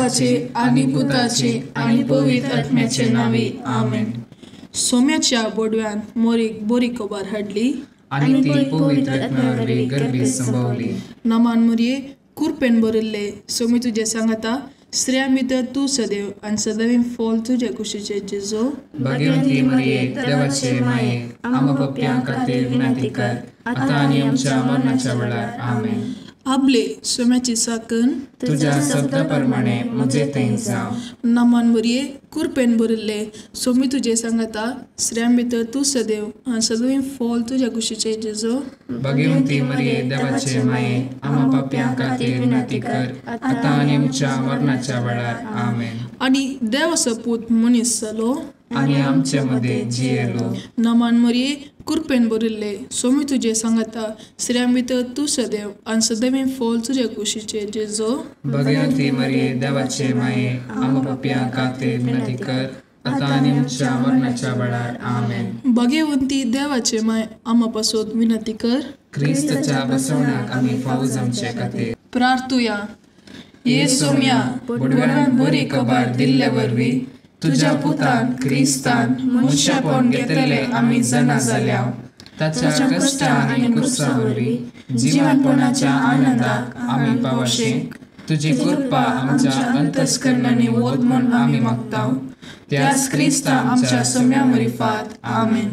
बापाचे आनी पुताचे आनी पवित्र आत्म्याचे नांवी आमेन. सोम्याच्या बोडव्यान मोरीक बोरी खबर हाडली आनी ती पवित्र आत्म्या वरवीं गर्भीत संभवली. नमान मुरये कुरपेन भरिल्ले सोमी तुजे सांगाता, स्त्रियां भितर तूं सदैव आनी सदैव फॉल तुजे कुशीचे जेजो. भाग्यवंती मरिये देवाचे माये, आमकां पापयां खातीर विनंती कर, आतां आनी आमच्या मरणाच्या वेळार. आमेन. आबले सोम्याची साकन तुज्या शब्दा प्रमाणे म्हजे थंय जावं. नमान मुरये कुरपेन भरिल्ले सोमी तुजे सांगाता, स्त्रियां भितर तूं सदैव आनी सदैव फॉल तुज्या कुशीचे जेजो. भाग्यवंती मरिये देवाचे माये, आमकां पापयां खातीर विनंती कर, आतां आनी आमच्या मरणाच्या वेळार. आमेन. आनी देवाचो पूत मनीस जालो आनी आमचे मदें जियेलो. नमान मरिये कुरपेन भरिल्ले सोमी तुजे सांगाता, स्त्रियां भितर तूं सदैव आनी सदैव फॉल तुज्या कुशीचे जेजो. भाग्यवंती मरिये देवाचे माये, आमकां पापयां खातीर विनंती कर, आतां आनी आमच्या मरणाच्या वेळार. आमेन. भाग्यवंती देवाचे माय, आमा पासत विनंती कर, क्रिस्ताच्या बसवणाक आमी फावो जावचे खातीर. प्रार्थुया. ये सोम्या, बोडव्यान बरी खबर दिल्ले वरवीं तुज्या पुतान क्रिस्तान मनशापण घेतले आमी जाणा जाल्या. ताच्या कश्टा आनी क्रुसा वरवीं जिवनपणाच्या आनंदाक आमी पावशे. तुजी कृपा आमच्या अंतस्करणांनी वत म्हूण आमी मागता, त्याच क्रिस्ता आमच्या सोम्या मरिफात. आमेन.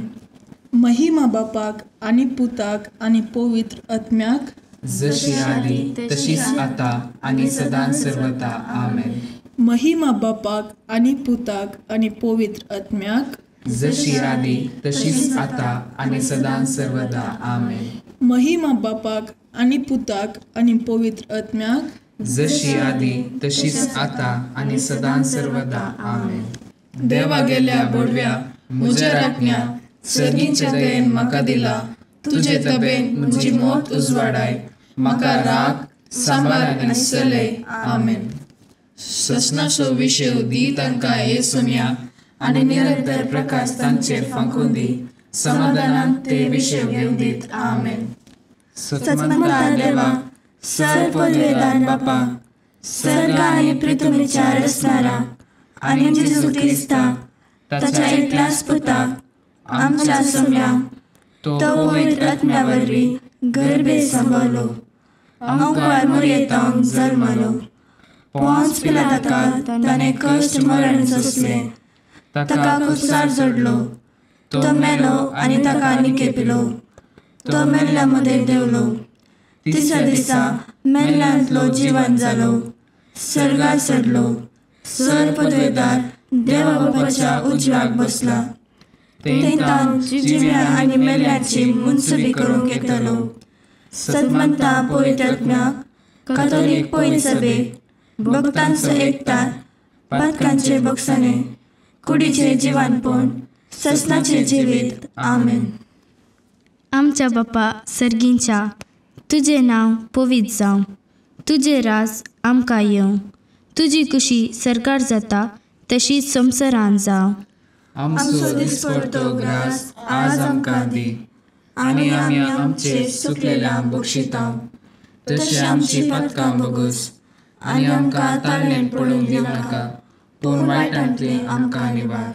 महिमा बापाक आनी पुताक आनी पवित्र आत्म्याक, जशी आदी तशीच आतां आनी सदां सर्वता. आमेन. महिमा बापाक आनी पुताक आनी पवित्र आत्म्याक, जशी आदी तशीच आतां आनी सदां सर्वदा. आमेन. महिमा बापाक आनी पुताक आनी पवित्र आत्म्याक, जशी आदी तशीच आतां आनी सदां सर्वदा. आमेन. देवा गेल्या बोडव्या म्हज्या राखण्या, सर्गीच्या दयेन म्हाका दिला, तुजे तबेन म्हजी मोत उजवाडाय, म्हाका राख सांबाळ आनी चलय. आमेन. ससनाचो विशेव दी तांकां ये सोम्या, आनी निरंतर प्रकाश तांचेर फांकून दी, समाधानान ते विशेव घेवन दीत. आमेन. सतमंता देवा, सर पदवेदार बापा, सर्ग आनी पृथ्वीच्या रचणारा आनी जेजू क्रिस्ता ताच्या एकल्याच पुता आमच्या सोम्या, तो पवित्र आत्म्या वरवीं गर्भे संभवलो, अंकार मुरयेतावन जल्मलो, पोंस पिलाताका ताणें कश्ट मरण सोंसलें, ताका कुसार जोडलो, तो मेलो आनी ताका निकेपिलो, तो मेल्ल्या मदें देंवलो, तिसऱ्या दिसा मेल्ल्यांतलो जिवन जालो, सर्गार चडलो, सर पदवेदार देवा बापाच्या उजव्याक बसला, तेंतान जिव्या आनी मेल्ल्याची मुनसुबी करूंक येतलो. सदमंता पवित्र आत्म्याक, कातोलीक पवित्र सभेक, भक्तांचो एकतार, पातकांचे बक्षाणे, कुडीचे जिवानपण, ससनाचे जिवीत. आमेन. आमच्या बापा सर्गींच्या, तुजें नांव पवित्र जावं, तुजें राज आमकां येवं, तुजी कुशी सरकार जाता तशीच संवसारांत जावं. आमचो दिसपडतो ग्रास आज आमकां दी, आनी आमी आमचे चुकलेल्यांक बक्षिता, तशें आमची पातकां बगस, आनी आमकां ताळणेन पडूंक दिवनाका, पूण वायटांतली आमकां निवार.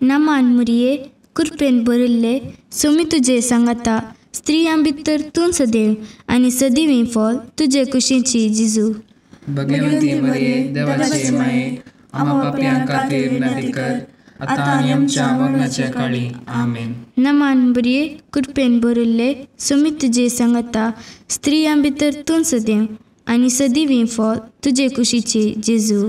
नमान मुरये कृपेन भरिल्ले सोमी तुजे सांगाता, स्त्रियां भितर तूं सदैव आनी सदैव फॉल तुजे कुशीची जिजू. भगवंती मरिये देवाचे माये, आम्हा पापयां खातीर विनंती कर, आतां आनी आमच्या मरणाच्या काळी. आमेन. नमान बरये कृपेन भरिल्ले सोमी तुजे सांगाता, स्त्रियां भितर तूं सदैव आनी सदैव फॉल तुजे कुशीची जेजू.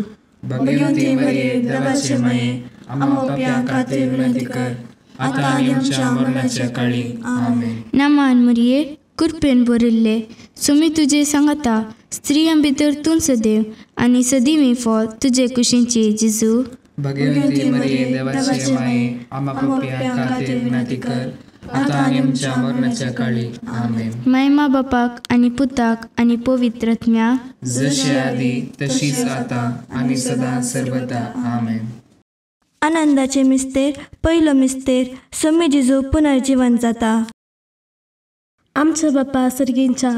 भगवंती मरिये देवाचे माये, आम्हा पापयां खातीर विनंती कर, आतां आनी आमच्या मरणाच्या काळी. आमेन. नमान मरिये कृपेन भरिल्ले सोमी तुजे सांगाता, स्त्रियां भितर तूं सदैव आनी सदैव फॉल तुजे कुशीची जेजू. भगवंती मरिये देवाचे माये, आम्हा पापयां खातीर विनंती कर, आतां आनी आमच्या मरणाच्या काळी. आमेन. मायमा बापाक आनी पुताक आनी पवित्र आत्म्याक, जशी आदी तशीच आतां आनी सदां सर्वदा. आमेन. आनंदाचे मिस्तेर, पयलो मिस्तेर, सोमी जेजू पुनर्जीवन जाता. आमच्या बापा सर्गींच्या,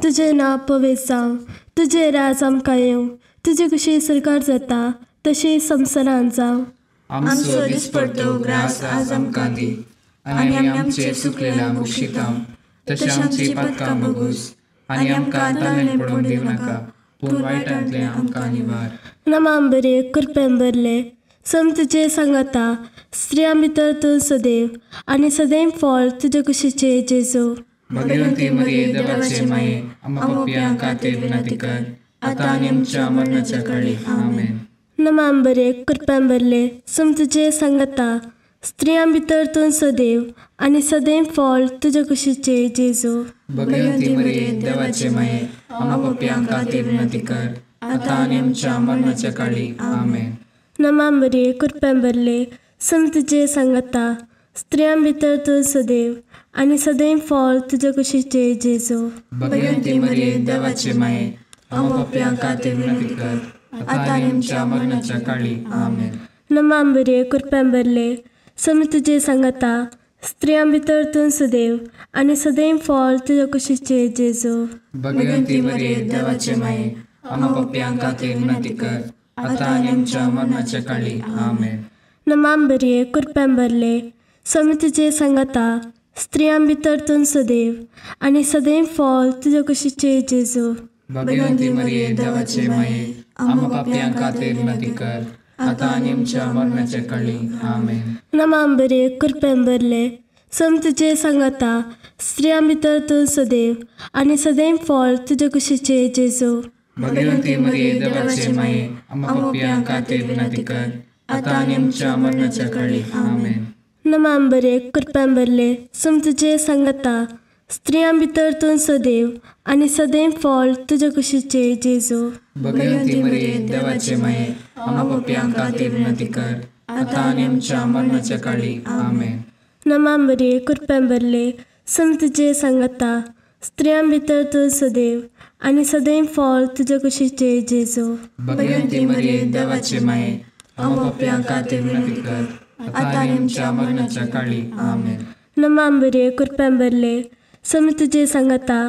तुजें नांव पवित्र जावं, तुजें राज आमकां येवं, तुजे कशी सरकार जाता तशी संवसारांत जावं. आमचो दिसपडतो ग्रास आज आमकां दी आनी आमी आमचे चुकलेल्या बक्षिता तशें आमची पातकां बगूस आनी आमकां ताळें पडोवंक दिवं नाका पूण वायटांतलें आमकां निवार. नमाम बरे कृपेन भरले सम तुजे सांगाता स्त्रियां भितर तूं सदैव आनी सदैव फळ तुजे कुशीचे जेजू. भगवती मरिये देवाचे माये आम्हा पापयां खातीर विनंती कर आतां आनी आमच्या मरणाच्या काळी. आमेन. नमाम बरे कृपेन भरले सम तुजे सांगाता स्त्रियां भितर तूं सदैव आनी सदैव फळ तुजे कुशीचे जेजू. भगवती मरिये देवाचे माये आम्हा पापयां खातीर विनंती कर आतां आनी आमच्या मरणाच्या काळी. आमेन. नमाम बरे कृपेन भरले सम तुजे सांगाता स्त्रियां भितर तूं सदैव आनी सदैव फळ तुजे कुशीचे जेजू. भगवती मरिये देवाचे माये आम्हा पापयां खातीर विनंती कर आतां आनी आमच्या मरणाच्या काळी. आमेन. नमाम बरे कृपेन भरले सम तुजे सांगाता स्त्रियां भितर तूं सदैव आनी सदैव फळ तुजे कुशीचे जेजू. भगवती मरिये देवाचे माये आम्हा पापयां खातीर विनंती कर आतां आनी आमच्या मरणाच्या काळी. आमेन. नमाम बरे कृपेन भरले सम तुजे सांगाता स्त्रियां भितर तूं सदैव आनी सदैव फळ तुजे कुशीचे जेजू. भगवती मरिये देवाचे माये आम्हा पापयां खातीर विनंती कर आतां आनी आमच्या मरणाच्या काळी. आमेन. नमाम बरे कृपेन भरले सम तुजे सांगाता स्त्रियां भितर तूं सदैव आनी सदैव फळ तुजे कुशीचे जेजू. भगवती मरिये देवाचे माये आम्हा पापयां खातीर विनंती कर आतां आनी आमच्या मरणाच्या काळी. आमेन. नमाम बरे कृपेन भरले सम तुजे सांगाता स्त्रियां भितर तूं सदैव आनी सदैव फळ तुजे कुशीचे जेजू. भगवती मरिये देवाचे माये आम्हा पापयां खातीर विनंती कर आतां आनी आमच्या मरणाच्या काळी. आमेन. नमाम बरे कृपेन भरले सम तुजे सांगाता स्त्रियां भितर तूं सदैव आनी सदैव फळ तुजे कुशीचे जेजू. भगवती मरिये देवाचे माये आम्हा पापयां खातीर विनंती कर आतां आनी आमच्या मरणाच्या काळी. आमेन. नमाम बरे कृपेन भरले सम तुजे सांगाता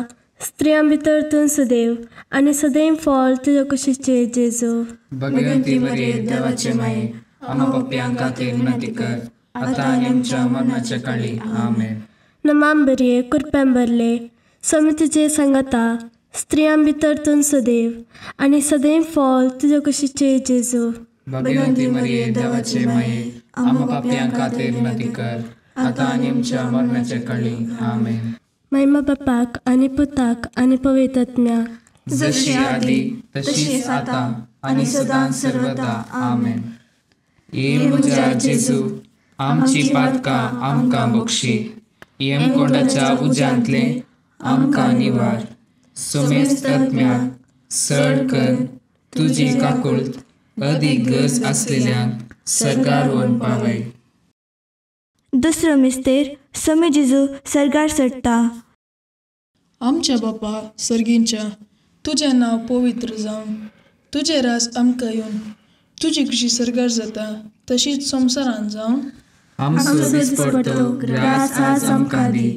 स्त्रियां भितर तूं सदैव आनी सदैव फळ तुजे कुशीचे जेजू. भगवती मरिये देवाचे माये आम्हा पापयां खातीर विनंती कर आतां आनी आमच्या मरणाच्या काळी. आमेन. नमाम बरे कृपेन भरले सम तुजे सांगाता स्त्रियां भितर तूं सदैव आनी सदैव फळ तुजे कुशीचे जेजू. भगवती मरिये देवाचे माये आम्हा पापयां खातीर विनंती कर आतां आनी आमच्या मरणाच्या काळी. आमेन. महिमा बापाक आनी पुताक आनी पवित्र आत्म्याक, जशी आदी तशीच आतां आनी सदां सर्वदा. आमेन. ये म्हज्या जेजू आमची पातकां आमकां बक्षी यमकोंडाच्या उज्यांतलें आमकां निवार सोमेस्त आत्म्याक सड कर तुजी काकुळट अदीक गरज आसलेल्यांक सर्गार व्हरून पावय. दुसरो मिस्तेर समी जेजू सर्गार चडटा. आमच्या बापा सर्गींच्या तुजें नांव पवित्र जावं, तुजें राज आमकां येवन, तुजी खुशी सर्गार जाता तशीच संवसारांत जावं. आमचो दिसपडतो ग्रास आज आमकां दी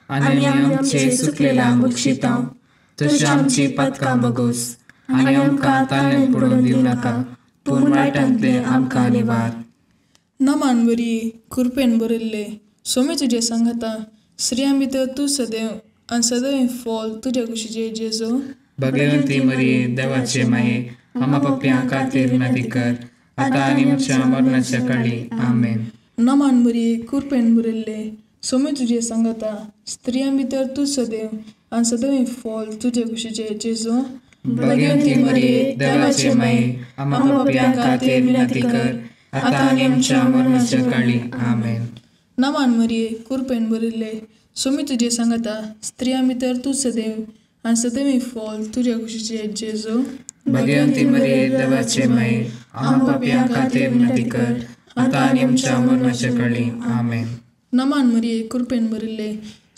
आनी आमचे चुकलेल्या बक्षिता तशी आमची पातकां बगोस आनी आमकां ताळें पडोवन दिवं नाका पूण वायटांतलें आमकां निवार. नमान बरी कृपेन भरिल्ले सोमी तुजें सांगाता स्त्रियां भितर तूं सदैव आनी सदैव फळ तुज्या कुशीचे जेजू. भगवती मरिये देवाचे माये आम्हा पापयां खातीर विनंती कर आतां आनी आमच्या मरणाच्या काळी. आमेन. नमान बरी कृपेन भरिल्ले सोमी तुजें सांगाता स्त्रियां भितर तूं सदैव आनी सदैव फळ तुज्या कुशीचे जेजू. भगवती मरिये देवाचे माये आम्हा पापयां खातीर विनंती कर आतां आनी आमच्या मरणाच्या काळी. आमेन. नमान मरिये कृपेन भरिल्ले सोमी तुजें सांगाता स्त्रियां भितर तूं सदैव आनी सदैव फळ तुज्या कुशीचे जेजू. भगवती मरिये देवाचे माये आम्हा पापयां खातीर विनंती कर आतां आनी आमच्या मरणाच्या काळी. आमेन. नमान मरिये कृपेन भरिल्ले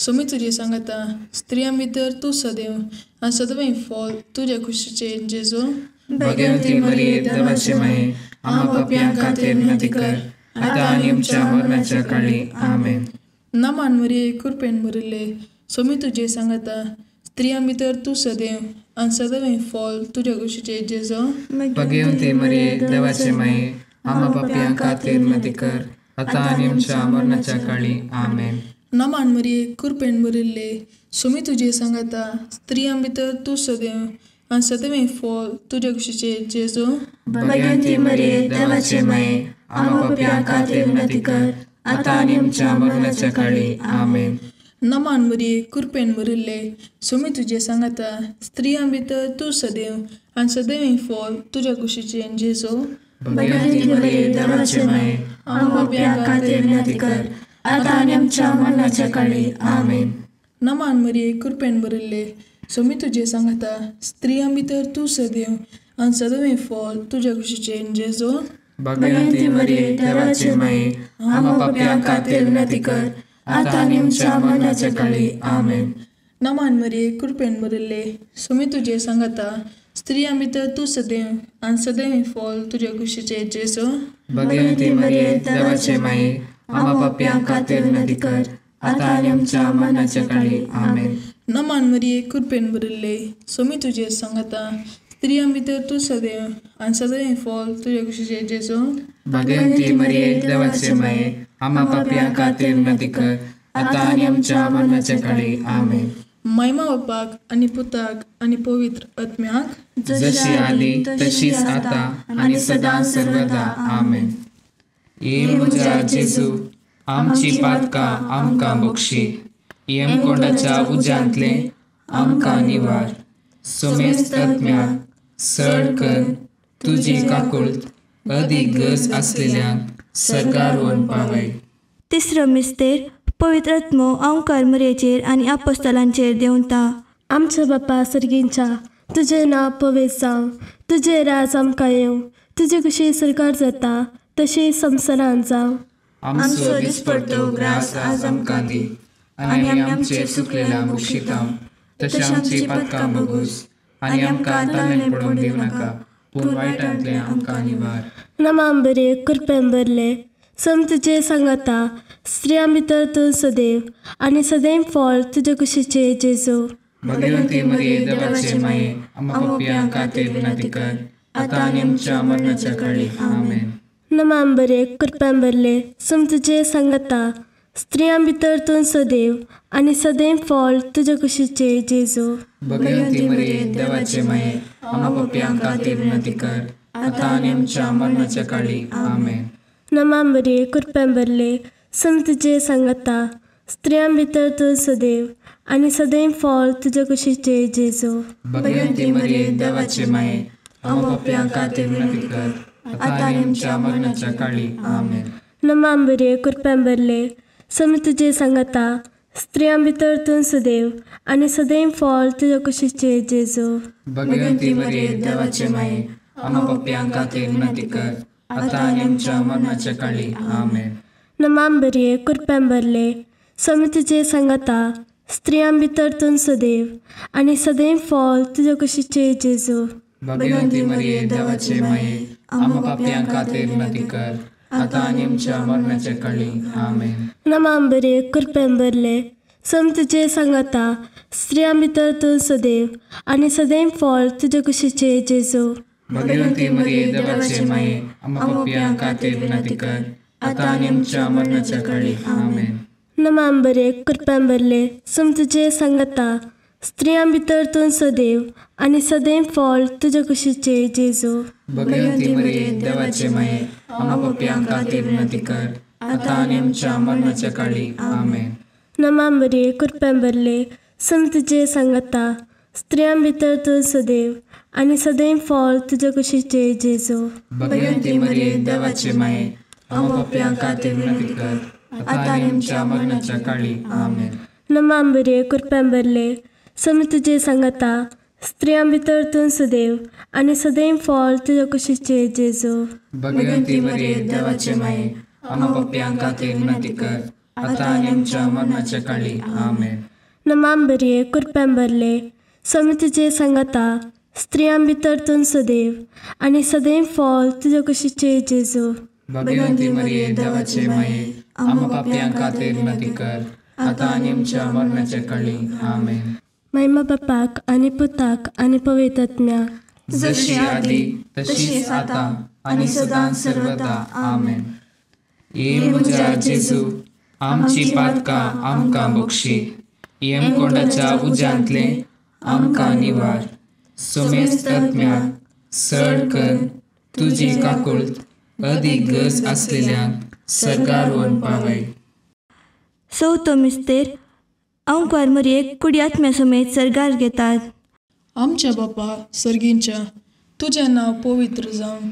सोमी तुजें सांगाता स्त्रियां भितर तूं सदैव आनी सदैव फळ तुज्या कुशीचे जेजू. भगवती मरिये देवाचे माये आम्हा पापयां खातीर विनंती कर आतां आनी आमच्या मरणाच्या काळी. आमेन. नमान मरिये कृपेन भरिल्ले सोमी तुजें सांगाता स्त्रियां भितर तूं सदैव आनी सदैव फॉल तुज्या कुशीचे जेजू. भगवंती मरिये देवाचे माये, आम्हा पापयां खातीर विनंती कर, आतां आनी आमच्या मरणाच्या काळी. आमेन. नमान मरिये, कृपेन भरिल्ले, स्वामी तुजे सांगाता, स्त्रियां भितर तूं सदैव आनी सदैव फॉल तुज्या कुशीचे जेजू. भगवंती मरिये देवाचे माये, आम्हा पापयां खातीर विनंती कर, आतां आनी आमच्या मरणाच्या काळी. आमेन. नमान मरिये, कृपेन भरिल्ले, स्वामी तुजे सांगाता, स्त्रियां भितर तूं सदैव आनी सदैव फॉल तुज्या कुशीचे जेजू. भगवंती मरिये देवाचे माये, आम्हा पापयां खातीर विनंती कर, आतां आनी आमच्या मरणाच्या काळी. आमेन. नमान मरिये, कृपेन भरिल्ले, स्वामी तुजे सांगाता, स्त्रियां भितर तूं सदैव आनी सदैव फॉल तुज्या कुशीचे जेजू. भगवंती मरिये देवाचे माये, आम्हा पापयां खातीर विनंती कर, आतां आनी आमच्या मरणाच्या काळी. आमेन. नमान मरिये, कृपेन भरिल्ले, स्वामी तुजे सांगाता, स्त्रियां भितर तूं सदैव आनी सदैव फॉल तुज्या कुशीचे जेजू. भगवंती मरिये देवाचे माये, आम्हा पापयां खातीर विनंती कर, आतां आनी आमच्या मरणाच्या काळी. आमेन. नमान मरिये, कृपेन भरिल्ले, स्वामी तुजे सांगाता, स्त्रियां भितर तूं सदैव आनी सदैव फॉल तुज्या कुशीचे जेजू. भगवंती मरिये देवाचे माये, आम्हा पापयां खातीर विनंती कर, आतां आनी आमच्या मरणाच्या काळी. आमेन. महिमा बापाक आनी पुताक आनी पवित्र आत्म्याक, जशी आदी तशीच आतां आनी सदां सर्वदा. आमेन. ये म्हज्या जेजू, आमची पातकां आमकां बक्षी, यमकोंडाच्या उज्यांतले आमकां निवार, समेस्त आत्म्याक सड कर तुजी काकुळट अदीक गरज आसलेल्यांक सर्गार व्हरून पावय. तिसरो मिस्तेर, पवित्र आत्मो अंकार मरियेचेर आनी आपोस्तलांचेर देंवता. आमच्या बापा सर्गींच्या, तुजें नांव पवित्र जावं, तुजें राज आमकां येवं, तुजे कशी सरकार जाता तशी संवसारांत जावं. आमचो दिसपडतो ग्रास आज आमकां दी, आनी आमी आमचे चुकलेल्या बक्षिता तशें आमची पातकां बगूस, आनी आमकां ताणें पडोवंक दिवं नाका, पूण वायटांतलें आमकां निवार. नमान बरे, कृपेन भरले, सम तुजे सांगाता, स्त्रियां भितर तूं सदैव आनी सदैव फॉल तुजे कुशीचे जेजू. भगवंती मरिये देवाचे माये, आम्हा पापयां खातीर विनंती कर, आतां आनी आमच्या मरणाच्या काळी. आमेन. नमान बरे, कृपेन भरले, सम तुजे सांगाता, स्त्रियां भितर तूं सदैव आनी सदैव फॉल तुजे कुशीचे जेजू. भगवंती मरिये देवाचे माये, आम्हा पापयां खातीर विनंती कर, आतां आनी आमच्या मरणाच्या काळी. आमेन. नमान मरिये, कृपेन भरले, सम तुजे सांगाता, स्त्रियां भितर तूं सदैव आनी सदैव फॉल तुजे कुशीचे जेजू. भगवंती मरिये देवाचे माये, आम्हा पापयां खातीर विनंती कर, आतां आनी आमच्या मरणाच्या काळी. आमेन. नमान मरिये, कृपेन भरले, सम तुजे सांगाता, स्त्रियां भितर तूं सदैव आनी सदैव फॉल तुजे कुशीचे जेजू. भगवंती मरिये देवाचे माये, आम्हा पापयां खातीर विनंती कर, आतां आनी आमच्या मरणाच्या काळी. आमेन. नमान मरिये, कृपेन भरले, स्वामी तुजे सांगाता, स्त्रियां भितर तूं सदैव आनी सदैव फॉल तुजे कुशीचे जेजू. भगवंती मरिये देवाचे माये, आम्हा पापयां खातीर विनंती कर, आतां आनी आमच्या मरणाच्या काळी. आमेन. नमान मरिये, कृपेन भरले, सम तुजे सांगाता, स्त्रियां भितर तूं सदैव आनी सदैव फॉल तुजे कुशीचे जेजू. भगवंती मरिये देवाचे माये, आम्हा पापयां खातीर विनंती कर, आतां आनी आमच्या मरणाच्या काळी. आमेन. नमान मरिये, कृपेन भरले, सम तुजे सांगाता, स्त्रियां भितर तूं सदैव आनी सदैव फॉल तुजे कुशीचे जेजू. भगवंती मरिये देवाचे माये, आम्हा पापयां खातीर विनंती कर, आतां आनी आमच्या मरणाच्या काळी. आमेन. नमान मरिये, कृपेन भरले, सम तुजे सांगाता, स्त्रियां भितर तूं सदैव आनी सदैव फॉल तुजे कुशीचे जेजू. भगवंती मरिये देवाचे माये, आम्हा पापयां खातीर विनंती कर, आतां आनी आमच्या मरणाच्या काळी. आमेन. नमान मरिये, कृपेन भरले, स्वामी तुजे सांगाता, स्त्रियां भितर तूं सदैव आनी सदैव फॉल तुजे कुशीचे जेजू. भगवंती मरिये देवाचे माये, आम्हा पापयां खातीर विनंती कर, आतां आनी आमच्या मरणाच्या काळी. आमेन. नमान मरिये, कृपेन भरले, स्वामी तुजे सांगाता, स्त्रियां भितर तूं सदैव आनी सदैव फॉल तुजे कुशीचे जेजू. भगवंती मरिये देवाचे माये, आम्हा पापयां खातीर विनंती कर, आतां आनी आमच्या मरणाच्या काळी. आमेन. महिमा बापाक आनी पुताक आनी पवित्र आत्म्याक, जशी आदी तशीच आता आनी सदां सर्वदा. आमेन. ये म्हज्या जेजू, आमची पातकां आमकां बक्षी, यमकोंडाच्या उज्यांतले आमकां निवार, सोमेस्त आत्म्याक सड कर तुजी काकुळट अदीक गरज आसलेल्यांक सर्गार व्हरून पावय. चवथो मिस्तेर अंकवार मरयेक कुडी आत्म्या समेत सर्गार घेतात. आमच्या बापा सर्गींच्या, तुजें नांव पवित्र जावं,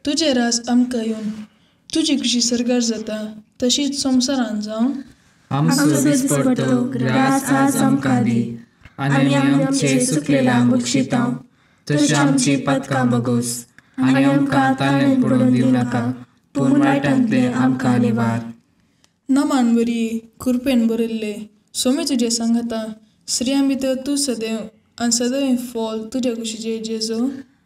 तुजें राज आमकां येवन, तुजी खुशी सर्गार जाता तशीच संवसारान जावं. आमचो दिसपडतो ग्रास आज आमकां दी, आनी आमचे चुकलेल्यांक बक्षिता तशी आमची पातकां बगोस, आनी आमकां ताळेन पडून दिवं नाका, पूण वायटांतले आमकां निवार. नमान बरी कृपेन भरिल्ले, सोमी तुजें सांगाता, स्त्रियां भितर तूं सदैव आनी सदैव फॉल तुज्या कुशीचे जेजू.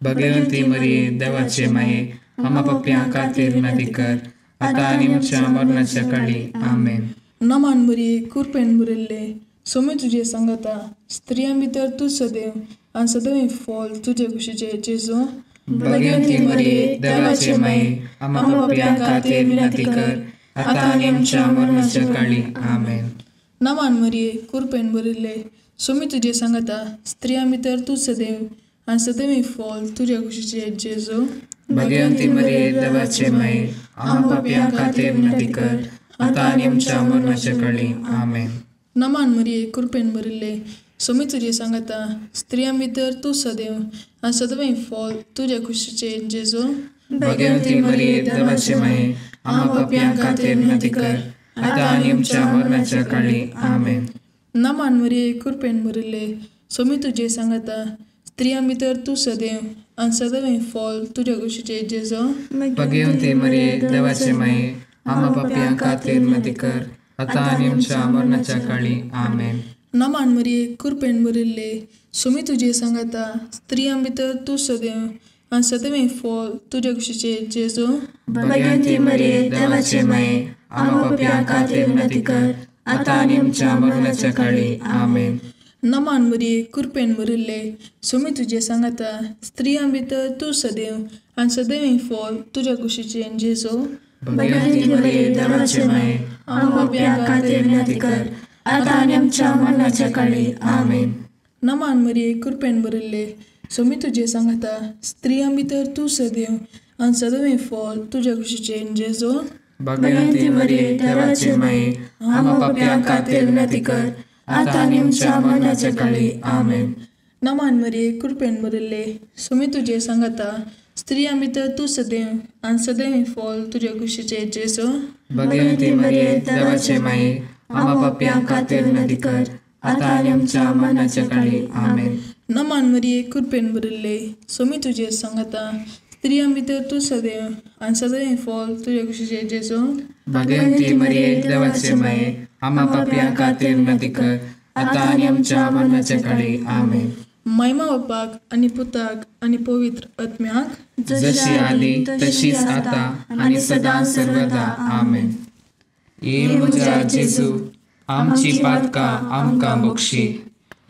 भगवंती मरिये, देवाचे माये, आमा पापयां खातीर विनंती कर, आतां आनी आमच्या मरणाच्या काळी. आमेन. नमान बरी कृपेन भरिल्ले, सोमी तुजें सांगाता, स्त्रियां भितर तूं सदैव आनी सदैव फॉल तुज्या कुशीचे जेजू. भगवंती मरिये, देवाचे माये, आमा पापयां खातीर विनंती कर, आतां आनी आमच्या मरणाच्या काळी. आमेन. नमान मरिये कृपेन भरिल्ले, सोमी तुजें सांगाता, स्त्रियां भितर तूं सदैव आनी सदैव फॉल तुज्या कुशीचे जेजू. भगवंती मरिये, देवाचे माये, आमा पापयां खातीर विनंती कर, आतां आनी आमच्या मरणाच्या काळी. आमेन. नमान मरिये कृपेन भरिल्ले, सोमी तुजें सांगाता, स्त्रियां भितर तूं सदैव आनी सदैव फॉल तुज्या कुशीचे जेजू. भगवंती मरिये, देवाचे माये, आमा पापयां खातीर विनंती कर, आतां आनी आमच्या मरणाच्या काळी. आमेन. नमान मरिये कृपेन भरिल्ले, सोमी तुजें सांगाता, स्त्रियां भितर तूं सदैव आनी सदैव फॉल तुज्या कुशीचे जेजू. भगवंती मरिये, देवाचे माये, आमा पापयां खातीर विनंती कर, आतां आनी आमच्या मरणाच्या काळी. आमेन. नमान मरिये कृपेन भरिल्ले, सोमी तुजें सांगाता, स्त्रियां भितर तूं सदैव आनी सदैव फॉल तुज्या कुशीचे जेजू. भगवंती मरिये, देवाचे माये, आमा पापयां खातीर विनंती कर, आतां आनी आमच्या मरणाच्या काळी. आमेन. नमान मरिये कृपेन भरिल्ले, सोमी तुजें सांगाता, स्त्रियां भितर तूं सदैव आनी सदैव फॉल तुज्या कुशीचे जेजू. भगवंती मरिये, देवाचे माये, आमा पापयां खातीर विनंती कर, आतां आनी आमच्या मरणाच्या काळी. आमेन. नमान मरिये कृपेन भरिल्ले, सोमी तुजें सांगाता, स्त्रियां भितर तूं सदैव आनी सदैव फॉल तुज्या कुशीचे जेजू. भगवंती मरिये, देवाचे माये, आमा पापयां खातीर विनंती कर, आतां आनी आमच्या मरणाच्या काळी. आमेन. नमान मरिये कृपेन भरिल्ले, सोमी तुजें सांगाता, स्त्रियां भितर तूं सदैव आनी सदैव फॉल तुज्या कुशीचे जेजू. भगवंती मरिये, देवाचे माये, आमा पापयां खातीर विनंती कर, आतां आनी आमच्या मरणाच्या काळी. आमेन. नमान मरिये कृपेन भरिल्ले, सोमी तुजें सांगाता, स्त्रियां भितर तूं सदैव आनी सदैव फॉल तुज्या कुशीचे जेजू. भगवंती मरिये, देवाचे माये, आमा पापयां खातीर विनंती कर, आतां आनी आमच्या मरणाच्या काळी. आमेन. महिमा बापाक आनी पुताक आनी पवित्र आत्म्याक, जशी आदी तशीच आतां आनी सदां सर्वदा. आमेन. ये म्हज्या जेजू, आमची पातकां आमकां बक्षी,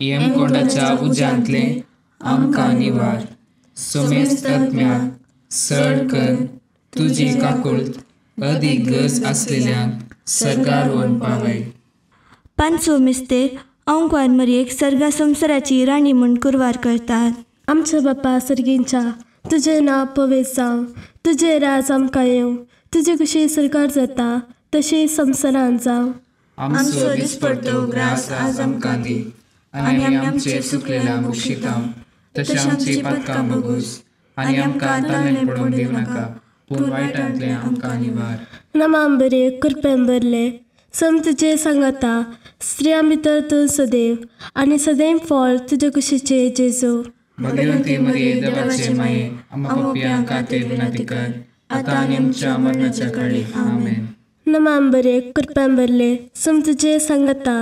यमकोंडाच्या उज्यांतले आमकां निवार, सोमेस्त आत्म्याक सड कर तुजी काकुळट अदीक गरज आसलेल्यांक सर्गार व्हरून पावय. पांचवो मिस्तेर अंकवार मरयेक सर्गा संवसाराची राणी म्हूण कुरवार करतात. आमच्या बापा सर्गींच्या, तुजें नांव पवित्र जावं, तुजें राज आमकां येवं, तुजी खुशी सरकार जाता तशी संवसारान जावं. आमचो दिसपडतो ग्रास आज आमकां दी, आनी आमी आमचे चुकलेल्यांक बक्षिता तशें आमची पातकां बगूस, आनी आमकां ताळेन पडूंक दिवं नाका, पूण वायटांतले आमकां निवार. नमान बरे कृपेन भरले, सम तुजें सांगाता, स्त्रियां भितर तूं सदैव आनी सदैव फॉल तुजे कुशीचे जेजू. भगवंती मरिये, देवाचे माये, आमा पापयां खातीर विनंती कर, आतां आनी आमच्या मरणाच्या काळी. आमेन. नमान बरे कृपेन भरले, सम तुजें सांगाता,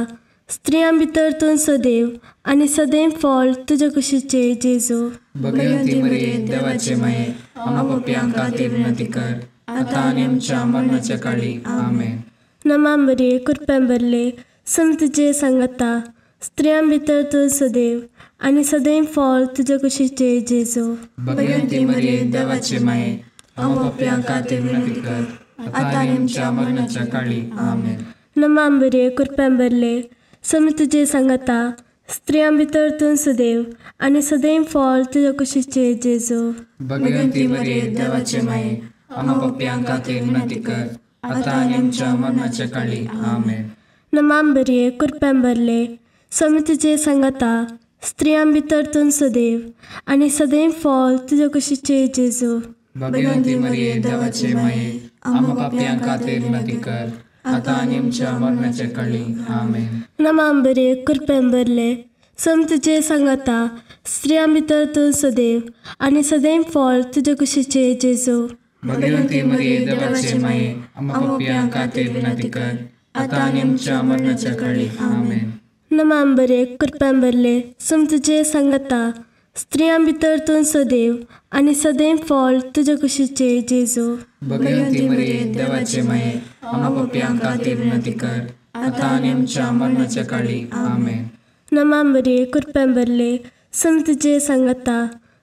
स्त्रियां भितर तूं सदैव आनी सदैव फॉल तुजे कुशीचे जेजू. भगवंती मरिये, देवाचे माये, आमा पापयां खातीर विनंती कर, आतां आनी आमच्या मरणाच्या काळी. आमेन. नमान बरे कृपेन भरले, सम तुजें सांगाता, स्त्रियां भितर तूं सदैव आनी सदैव फळ तुजे कुशीचे जेजू. भगवंती मरिये देवाचे माये, आम्हा पाप्यां खातीर विनंती कर, आतां आनी आमच्या मरणाच्या काळी. आमेन. नमा मरिये, कृपेन भरले, स्वामी तुजे सांगाता, स्त्रियां भितर तूं सदैव आनी सदैव फळ तुजे कुशीचे जेजू. भगवंती मरिये देवाचे माये, आम्हा पाप्यां खातीर विनंती कर, आतां आनी आमच्या मरणाच्या काळी. आमेन. नमा मरिये, कृपेन भरले, स्वामी तुजे सांगाता, स्त्रियां भितर तूं सदैव आनी सदैव फळ तुजे कुशीचे जेजू. भगवंती मरिये देवाचे माये, आम्हा पाप्यां खातीर विनंती कर, आतां आनी आमच्या मरणाच्या काळी. आमेन. नमा मरिये, कृपेन भरले, स्वामी तुजे सांगाता, स्त्रियां भितर तूं सदैव आनी सदैव फळ तुजे कुशीचे जेजू. भगवंती मरिये देवाचे माये, आम्हा पाप्यां खातीर विनंती कर, आतां आनी आमच्या मरणाच्या काळी. आमेन. नमा मरिये, कृपेन भरले, स्वामी तुजे सांगाता, स्त्रियां भितर तूं सदैव आनी सदैव फळ तुजे कुशीचे जेजू. भगवंती मरिये देवाचे माये, आम्हा पाप्यां खातीर विनंती कर, आतां आनी आमच्या मरणाच्या काळी. आमेन. नमा मरिये, कृपेन भरले, स्वामी तुजे सांगाता,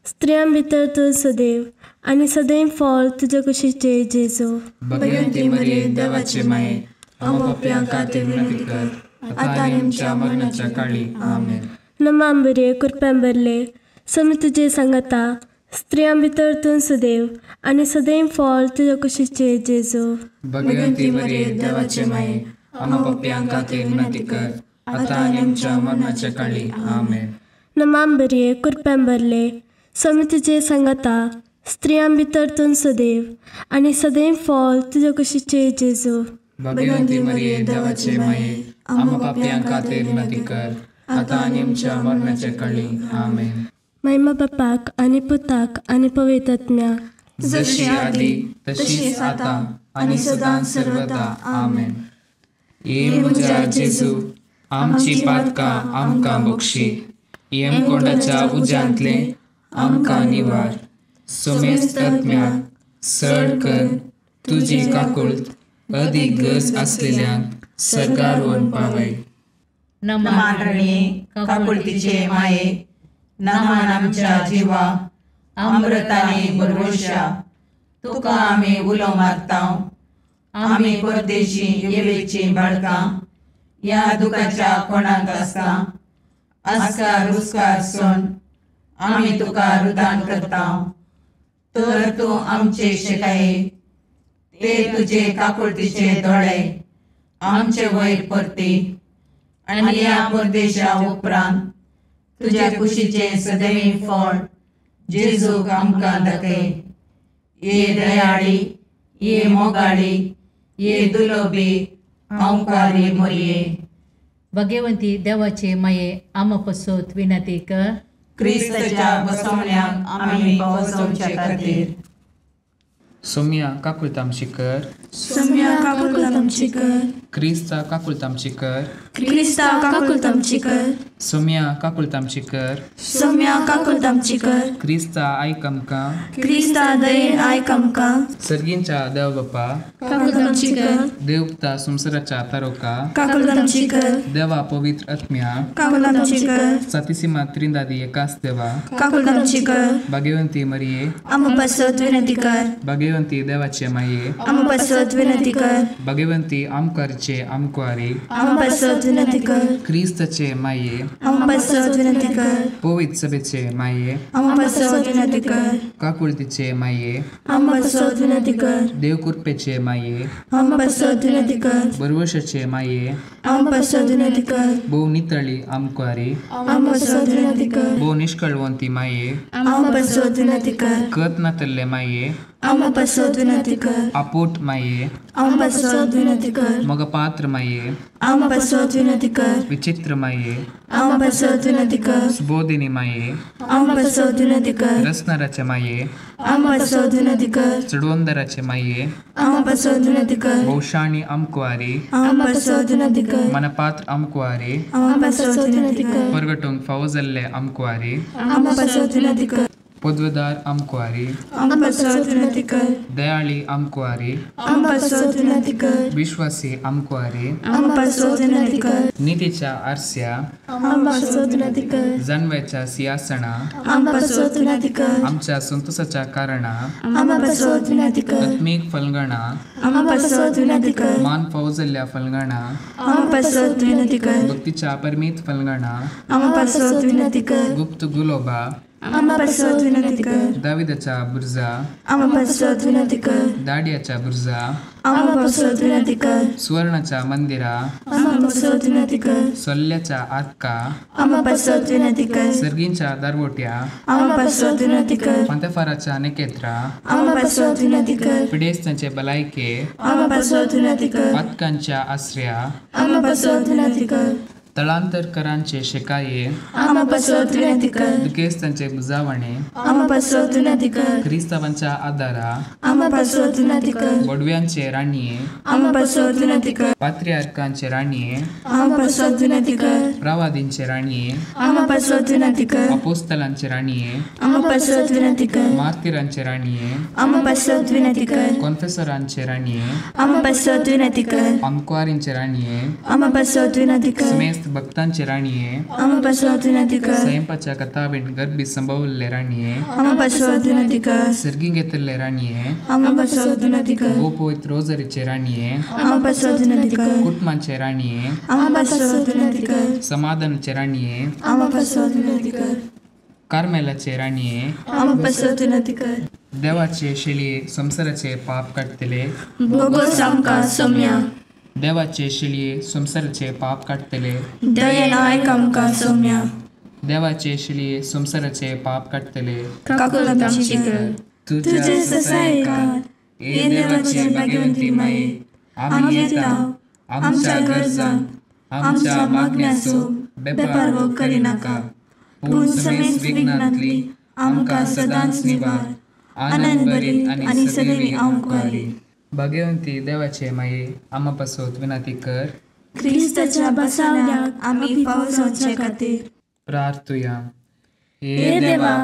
स्त्रियां भितर तूं सदैव आनी सदैव फळ तुजे कुशीचे जेजू. भगवंती मरिये देवाचे माये, आम्हा पाप्यां खातीर विनंती कर, आतां आनी आमच्या मरणाच्या काळी. आमेन. नमा मरिये, कृपेन भरले, स्वामी तुजे सांगाता, स्त्रियां भितर तूं सदैव आनी सदैव फळ तुजे कुशीचे जेजू. भगवंती मरिये देवाचे माये, आम्हा पाप्यां खातीर विनंती कर, आतां आनी आमच्या मरणाच्या काळी. आमेन. नमा मरिये, कृपेन भरले, स्वामी तुजे सांगाता, स्त्रियां भितर तूं सदैव आनी सदैव फळ तुजे कुशीचे जेजू. भगवंती मरिये देवाचे माये, आम्हा पाप्यां खातीर विनंती कर, आतां आनी आमच्या मरणाच्या काळी. आमेन. महिमा बापाक आनी पुताक आनी पवित्र आत्म्याक, जशी आदी तशीच आतां आनी सदां सर्वदा. आमेन. ये म्हज्या जेजू, आमची पातकां आमकां बक्षी, येमकोंडाच्या उज्यांतलें आमकां निवार, सोमेस्त आत्म्याक सड कर तुजी काकुळट अदीक गरज आसलेल्यांक सरकार व्हरून पावय. नमान रणये काकुळतीचे माये, नमान आमच्या जिवा अमृताने भरवशा, तुका आमी उलो मारता, आमी परदेशी येवेची बाळकां, ह्या दुखाच्या कोणाक आसता आस्कार रुस्कार सोन आमी तुका रुदान करता, तर तूं आमचे शेकाये ते तुजे काकुळतीचे दोळे आमचे वयर परती, आनी ह्या परदेशा उपरांत तुज्या कुशीचे सदैवी फळ जेजूक आमकां दाखय. ये दयाळी, ये मोगाळी, ये दुलोबी हांवकारी मोरये. भगवंती देवाचे माये, आमा पसत विनंती कर, क्रिस्ताच्या बसवण्याक आमी पावसोवचे खातीर. सोम्या काकुळतामशी कर, सोम्या काकुळतामशी कर, क्रिस्ता काकुळतामशी कर, क्रिस्ता काकुळतामशी कर, सोम्या काकुळतामशी कर, सोम्या काकुळतामशी कर, क्रिस्ता आयक आमकां, क्रिस्ता दयेन आयक आमकां. सर्गींच्या देव बापा काकुळतामशी कर, देवता संवसाराच्या तारोका काकुळतामशी कर, देवा पवित्र आत्म्या काकुळतामशी कर, सातीसीमा त्रिंदादी एकाच देवा काकुळतामशी कर, भाग्यवंती मरिये आम्हा पासत विनंती कर, भाग्यवंती देवाचे माये आम्हा पासत विनंती कर, भाग्यवंती आमकारचे आमकुवारी आम्हा पासत विनंती कर, क्रिस्ताचे माये आम्हा पासत विनंती कर, पवित्र सभेचे माये आम्हा पासत विनंती कर, काकुळतीचे माये आम्हा पासत विनंती कर, देवकृपेचे माये आम्हा पासत विनंती कर, बरवशाचे माये आम्हा पासत विनंती कर, भोव नितळी आमकुवारी आम्हा पासत विनंती कर, भोव निष्कळवंती माये आम्हा पासत विनंती कर, कत नातल्ले माये आम्हा पासत विनंती कर, आपोट माये आम्हा पासत विनंती कर, मगपात्र माये आम्हा पासत विनंती कर, विचित्र माये आम्हा पासत विनंती कर, सुबोधिनी माये आम्हा पासत विनंती कर, रसनाराचे माये आम्हा पासत विनंती कर, चडवंदराचे माये आम्हा पासत विनंती कर, भोवशाणी आमकुवारी आम्हा पासत विनंती कर, मनपात्र आमकुवारी आम्हा पासत विनंती कर, परगटूंक फावो जाल्ले आमकुवारी आम्हा पासत विनंती कर. पदवेदार आमकुवारी, आमकां पासत विनंती कर। दयाळी आमकुवारी, आमकां पासत विनंती कर। विश्वासी आमकुवारी, आमकां पासत विनंती कर। नितीच्या आरस्या, आमकां पासत विनंती कर। जानव्याच्या सिंहासना, आमकां पासत विनंती कर। आमच्या संतोषाच्या कारणा, आमकां पासत विनंती कर। आत्मीक फलगणा, आमकां पासत विनंती कर। मान फौजल्ल्या फलगणा, आमकां पासत विनंती कर। भक्तीच्या परमीत फलगणा, आमकां पासत विनंती कर। गुप्त गुलोबा, आमकां पासत विनंती कर। दाविदाच्या बुर्जा, आमकां पासत विनंती कर। दाडियाच्या बुर्जा, आमकां पासत विनंती कर। सुवर्णाच्या मंदिरा, आमकां पासत विनंती कर। सोल्ल्याच्या आरका, आमकां पासत विनंती कर। सर्गींच्या दारवोट्या, आमकां पासत विनंती कर। पांतेफाराच्या नेकेत्रा, आमकां पासत विनंती कर। पिडेस्तांचे भलायके, आमकां पासत विनंती कर। पातकांच्या आसऱ्या, आमकां पासत विनंती कर। तळांतरकरांचे शेकाये, आमकां पासत विनंती कर। दुखेस्तांचे बुजावणे, आमकां पासत विनंती कर। क्रिस्तावांच्या आदारा, आमकां पासत विनंती कर। बोडव्यांचे राणये, आमकां पासत विनंती कर। पात्रियार्कांचे राणये, आमकां पासत विनंती कर। प्रवादींचे राणये, आमकां पासत विनंती कर। अपोस्तलांचे राणये, आमकां पासत विनंती कर। मार्तीरांचे राणये, आमकां पासत विनंती कर। कॉन्फेसरांचे राणये, आमकां पासत विनंती कर। आमकुवारींचे राणये, आमकां पासत विनंती कर। समेस्त भक्तांचे राणये, आमकां पासत विनंती कर। स्वयंपाच्या कथावीण गर्भी संभवल्ले राणये, आमकां पासत विनंती कर। सर्गी घेतल्ले राणये, आमकां पासत विनंती कर। गोपवित्र रोजरीचे राणये, आमकां पासत विनंती कर। कुटुंबांचे राणये, आमकां पासत विनंती कर। समाधानाचे राणये, आमकां पासत विनंती कर। कार्मेलाचे राणये, आमकां पासत विनंती कर। देवाचे शेळये संवसाराचे पाप काडटले, बोगोस आमकां सोम्या। देवाचे शेळये संवसाराचे पाप काडटले, दयेन आयक आमकां सोम्या। देवाचे शेळये संवसाराचे पाप काडटले, काकुळट आमची कर। तुजे ससायकार हे देवाचे भाग्यवंती माये, आमी येता आमच्या गरजांक आमच्या मागण्याचो बेपारवो करिनाका, पूण समेस्त विघ्नांतली आमकां सदांच निवार। आनंद भरीत आनी सदैवी आमकुवारी। भाग्यवंती देवाचे माये, आमा पासत विनंती कर। क्रिस्ताच्या बसावण्याक आमी फावो जावचे खातीर प्रार्थुया। हे देवा,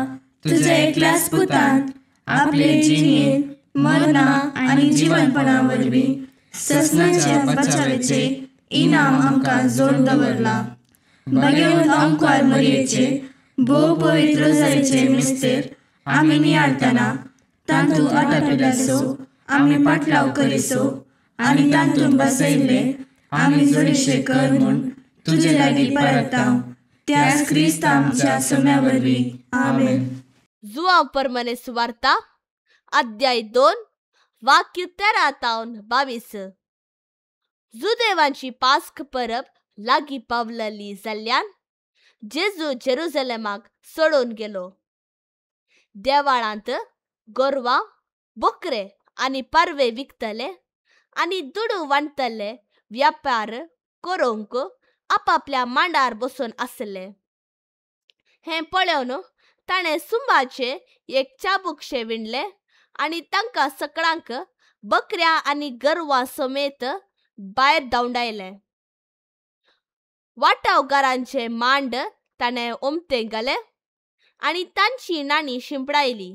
तुज्या एकल्याच पुतान आपले जिणेंत मरणा आनी जिवनपणा वरवीं ससनाच्या बचावाचें इनाम आमकां जोड दवरलां। भाग्यवंत आमकुवार मरयेचे भोव पवित्र रोजारीचे मिस्तेर आमी नियाळतना तातूंत आटापिल्याचो आमी पाटलाव करिसो आनी तातूंत बसयल्ले आमी जोडीशे कर म्हूण तुजे लागीं परताव त्याच क्रिस्त आमच्या सम्या वरवीं। आमेन। जुआंव परमने सुवार्ता अध्याय 2 वाक्य 13 तावन 22। जुदेवांची पास्क परब लागीं पावलली जाल्ल्यान जेजू जेरुजलेमाक सोडून गेलो। देवाळांत गोरवां, बोकरे आनी पारवे विकतले आनी दुडू वांटतले व्यापार करूंक आपापल्या मांडार बसून आसले। हें पळोवन ताणें सुंबाचें एक चाबुकशें विणलें आनी तांकां सगळ्यांक बकऱ्या आनी गोरवां समेत भायर धांवडायलें। वाटावगारांचे मांड ताणें ओमतें घाले आनी तांची नाणी शिंपडायली।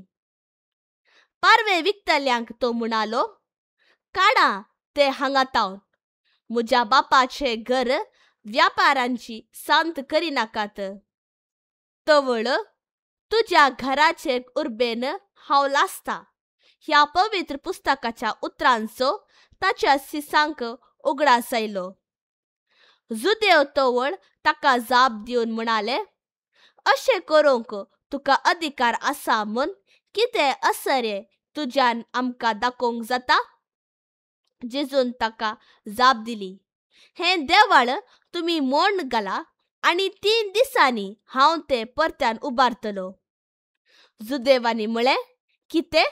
पारवे विकतल्यांक तो म्हणालो, काडा ते हांगा तावन, म्हज्या बापाचें घर व्यापारांची सांत करिनाकात। तवळ तुज्या घराचे उर्बेन हांव लासता ह्या पवित्र पुस्तकाच्या उतरांचो ताच्या सिसांक उगडास आयलो। जुदेव तवळ ताका जाप दिवन म्हणाले, अशें करूंक तुका अधिकार आसा म्हूण कितें असरे तुज्यान आमकां दाखोवंक जाता? जेजून ताका जाप दिली, हें देवळ तुमी मोड घाला आनी 3 दिसांनी हांव तें परत्यान उबारतलो। जुदेवांनी म्हळें, कितें?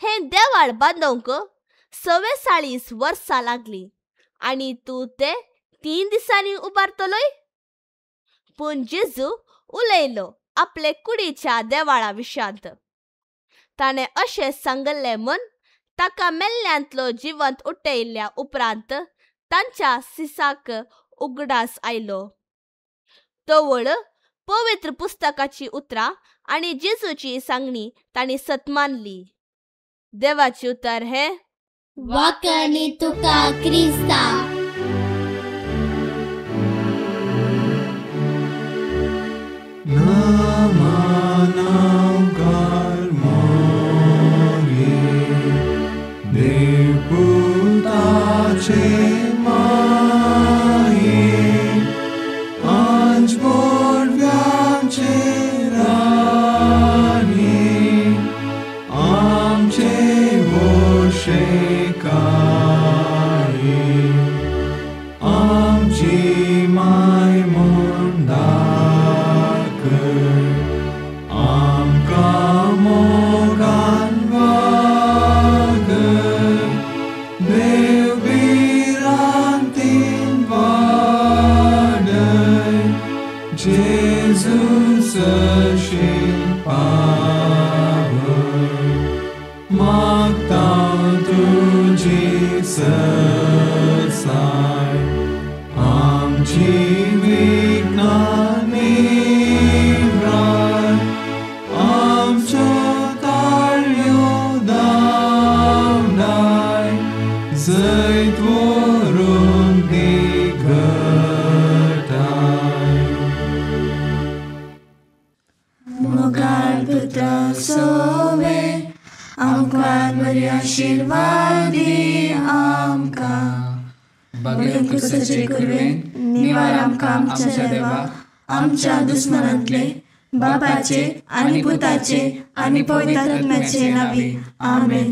हें देवळ बांदूंक 44 वर्सां लागलीं आनी तूं तें 3 दिसांनी उबारतलोय? पूण जेजू उलयलो आपले कुडीच्या देवाळा विशयांत। ताणें अशें सांगल्लें म्हूण ताका मेल्ल्यांतलो जिवंत उठयल्ल्या उपरांत तांच्या सिसाक उगडास आयलो। तवळ पवित्र पुस्तकाची उतरां आनी जेजूची सांगणी तांणी सतमानली. देवाचें उतर हें वाकणी तुका क्रिस्ता. आमच्या दुस्मनांतले बापाचे आनी पुताचे आनी पवित्र आत्म्याचे नांवी आमेन.